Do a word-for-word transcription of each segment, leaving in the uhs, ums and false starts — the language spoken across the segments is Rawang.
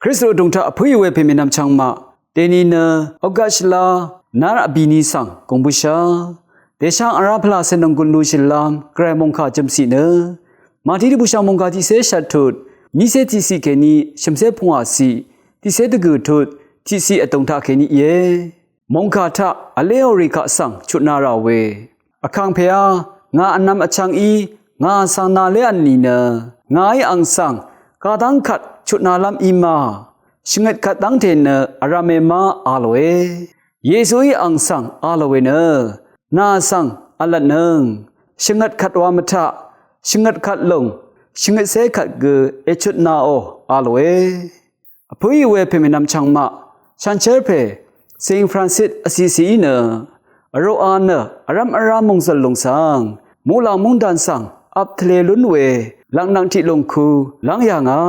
Kristu vdùng taq vpǿì we pèmènvm chvngmaq dèni nø August shvla nár vbìni svng gùng bǿshá dèsháng vrá pvlacè nònggùn lushìlv́m gvray mòngkà jø̀mciq nø Màtí dvbùshv̀ng mòngkà tiqcé shvt tut nícé tiqciq kèní shø̀mcé pungwàciq tiqcé dvgø̀ tut tiqciq vdùng taq kèní íe. Mòngkà taq vléò rì kaq svng chutna rà we vkàngpèá ngà vnvm vchvng í ngà svng nàlévt nìnø ngàí ang svng kadv́ng kvt chutnalv́m í ma shvngøt kvt dv́ngte nø vrv̄me ma a lòe. Yesuí ang svng a lò we nø nà svng vlvtnøng shvngøt kvt wa mvtaq shvngøt kvt lùng shvngøtcé kvt gø èchutnaò a lòe. Vpǿì we pèmènvm chvngmaq shànshér pè Saint Francis vcìcìí nø vroqa nø vrv́m vrá mòngzø̀l lùng svng muqlàng móngdàn svng vp tvlē lún we lvknvng tiq lùng ku lv́ng yà ngà.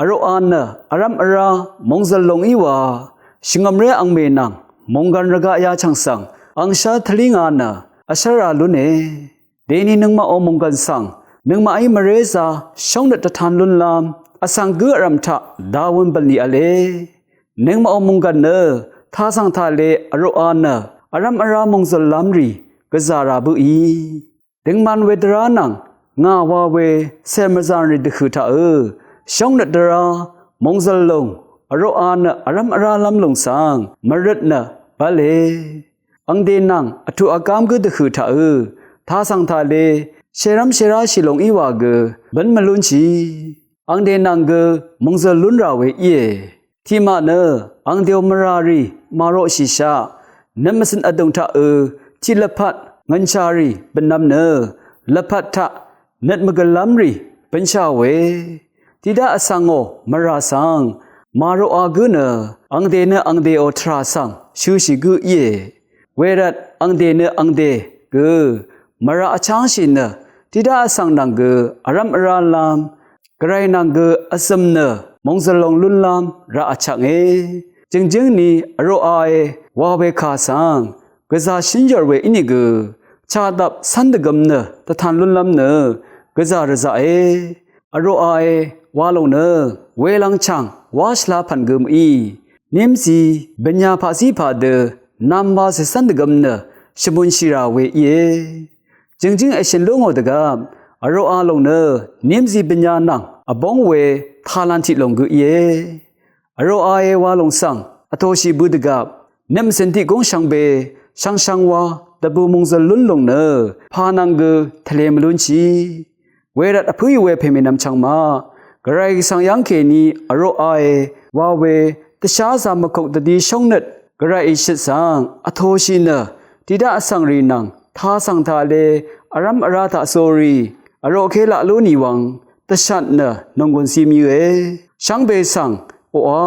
Vroqa nø vrv́m vrá mòngzø̀l lùng í wa shvngø̀mré angmè nvng mònggv̀n rvgaq yachv̀ng svng angshv́r tvlí ngà nø vshv́ra lúne. Dèni nøngmaqò mònggv̀n svng nøngmaqí mvrézā shóngnøt dvtan lúnlv́m vsvng gǿ vrv̀m taq dawøn bv̀nlì v̄le. Nøngmaqò mònggv̀n nø tasv̀ng taqle vroqa nø vrv́m vrá mòngzø̀llv́m rì gvzà rà bǿì. Døngman we dvrá nvng ngà wa we cèl mvzànrì dvhø̀ taqø shóngnøt dvrá mòngzø̀l lùng vroqa nø vrv́m vrálv́m lùng svng mvrøt nø bv́le. Angde nvng vtuq vgám gǿ dvhø̀ taqø tasv̀ng taqle shèrv́m shèrá shìlùng í wa gø bǿn mvlúnshì. Angde nvng gø mòngzø̀l lún rà we íe. Tiqmaq nø angdeò mvrà rì màroqshìshaq nøt mvcøn vdùng taqø tiq lvpat ngø̀nshà rì bø̀nvm nø lvpat taq nøt mvgø̀llv́m rì bǿnshà we. Tiqdaq vsvngò mvrà svng màroqa gǿ nø angde nø angdeò tvrà svng shøshì gǿ íe. Wervt angde nø angde gø mvrà vchángshì nø tiqdaq vsvng nvng gø vrv́m vrálv́m gvray nvng gø vzø̀m nø mòngzø̀l lùng lúnlv́m raq vchvknge. Jø̀ngjǿng ni vroqae wa we kà svng gvzà shǿn yv̀r we ínìgø chadvp cv́n dvgøm nø dvtan lúnlv́m nø gvzà rvzaqe. Vroqae wa lòng nø welvng chàng wá shvla pv̀n gø mø̀í. Nímzi bø̀nyà paqzí pàdø nv̄m wa cècv́n dvgøm nø shvbùnshì rà we íe. Jø̀ngjǿng èshø̀n lú ngò dvgvp vroqa lòng nø nímzi bø̀nyà nvng vbóng we talan tiq lòng gø íe. Vroqae wa lòng svng vtòshì bø dvgvp nøt mvcø̀n tiq gúng shvngbe shvngshvng wa dvbù mòngzø̀l lún lùng nø pà nvng gø tvlē mvlúnshì. Wervt vpǿì we pèmènvm chvngmaq gvray svng yv́ng kèní vroqae wa we dvsházā mvkok dvdi shóngnøt gvrayí shøt svng vtòshì nø tiqdaq vsvng rì nvng tasv̀ng taqle vrv́m vrá taqsórí vroqké laq lú nìwvng dvshat nø nònggùn cim íe. Shvngbe svng oqà